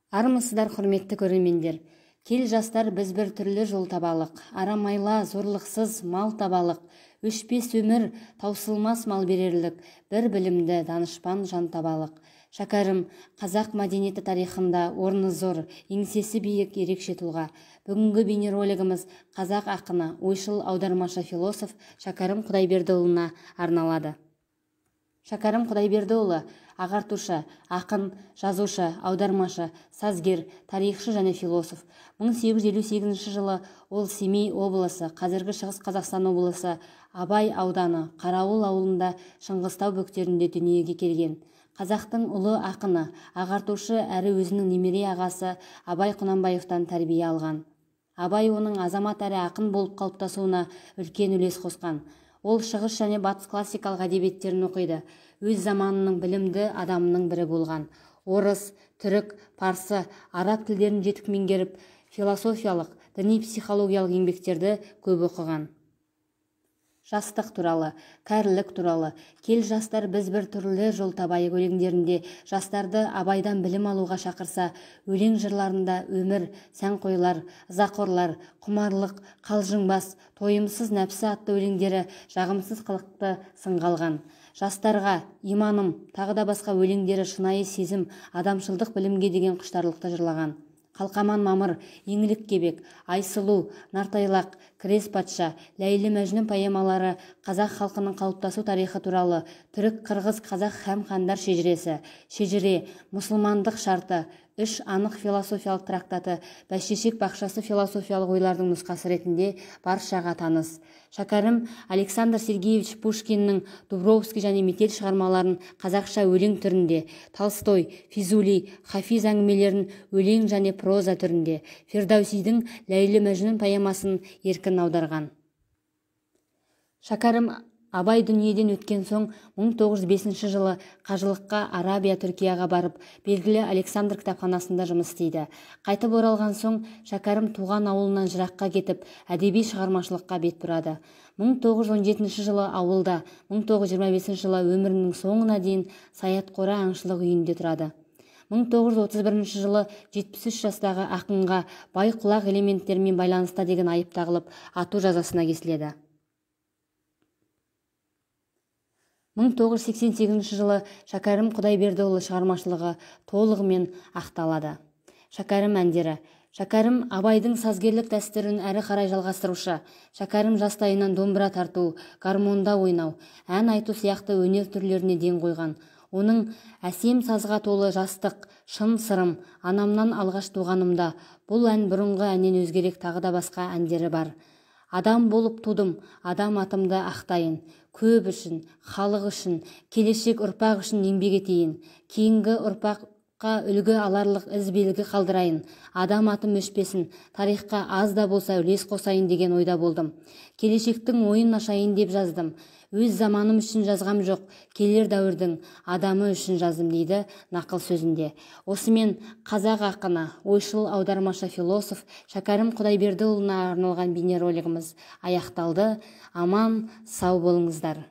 Армысыздар, құрметті көрермендер! Кел, жастар, біз бір түрлі жол табалық, арамайла, зорлықсыз мал табалық, өшпес өмір, таусылмас мал берерлік, бір білімді, данышпан жан табалық. Шәкәрім, қазақ мәдениеті тарихында орны зор, еңсесі биік ерекше тұлға. Бүгінгі бейнеролигіміз қазақ ақыны, ойшыл, аудармашы, философ Шәкәрім Құдайбердіұлына арналады. Шәкәрім Құдайбердіұлы ағартушы, ақын, жазушы, аудармашы, сазгер, тарихшы және философ. 1858 жылы ол Семей облысы, қазіргі Шығыс Қазақстан облысы, Абай ауданы, Қарауыл ауылында Шыңғыстау бөктерінде дүниеге келген. Қазақтың ұлы ақыны, ағартушы әрі өзінің немере ағасы Абай Құнанбаевтан тәрбие алған. Абай оның азамат әрі ақын болып қалыптасуына үлкен үлес қосқан. Ол шығыс және батыс классикалық әдебиеттерін оқиды. Өз заманының білімді адамының бірі болған. Орыс, түрік, парсы, араб тілдерін жетік меңгеріп, философиялық, діни психологиялық еңбектерді көп оқыған. Жастық туралы, кәрілік туралы, кел жастар біз бір түрлі жол табайық өлеңдерінде жастарды Абайдан білім алуға шақырса, өлең жырларында өмір, сәнқойлар, ызақорлар, құмарлық, қалжыңбас, тойымсыз нәпсі атты өлеңдері жағымсыз қылықты сынға алған. Жастарға, иманым, тағы да басқа өлеңдері шынайы сезім, адамшылдық білімге деген құштарлықты жырлаған. Қалқаман Мамыр, Еңлік Кебек, Айсұлу, Нартайлақ, Кірес патша, Ләйлі Мәжнүн поэмалары қазақ халқының қалыптасу тарихы туралы, түрік, қырғыз, қазақ һәм хандар шежіресі, шежіре, мұсылмандық шарты, үш анық философиялық трактаты, Бәйшешек бақшасы философиялық ойлардың нұсқасы ретінде баршаға таныс. Шәкәрім Александр Сергеевич Пушкиннің Дубровский және Метел шығармаларын қазақша өлең түрінде, Толстой, Физули, Хафиз әңгімелерін өлең және проза түрінде, Фердаусидің Ләйлі Мәжнүн поэмасын еркін аударған. Шәкәрім Абай дүниеден өткен соң 1905 жылы қажылыққа Арабия, Түркияға барып, белгілі Александр кітапханасында жұмыс істейді. Қайтып оралған соң Шәкәрім туған ауылынан жыраққа кетіп, әдеби шығармашылыққа бет бұрады. 1917 жылы ауылда, 1925 жылы өмірінің соңына дейін Саятқора аңшылық үйінде тұрады. 1931 жылы 73 жастағы ақынға бай-құлақ элементтерімен байланыста деген айып тағылып, ату жазасына кесіледі. 1988 жылы Шәкәрім Құдайбердіұлы шығармашылығы толығымен ақталады. Шәкәрім әндері. Шәкәрім Абайдың сазгерлік дәстүрін әрі қарай жалғастырушы. Шәкәрім жастайынан домбыра тарту, гармонда ойнау, ән айту сияқты өнер түрлеріне ден қойған. Оның әсем сазға толы жастық, шын сырым, анамнан алғаш туғанымда, бұл ән бұрынғы әннен өзгерек тағы да басқа әндері бар. Адам болып тудым, адам атымды ақтайын, көп үшін, халық үшін, келешек ұрпақ үшін еңбек етейін, кейінгі ұрпаққа үлгі аларлық із белгі қалдырайын, адам атым өшпесін, тарихқа аз да болса үлес қосайын деген ойда болдым. Келешектің ойын ашайын деп жаздым. Өз заманым үшін жазғам жоқ, келер дәуірдің адамы үшін жаздым дейді нақыл сөзінде. Осымен қазақ ақыны, ойшыл, аудармашы, философ Шәкәрім Құдайбердіұлына арналған бейнеролигіміз аяқталды. Аман, сау болыңыздар.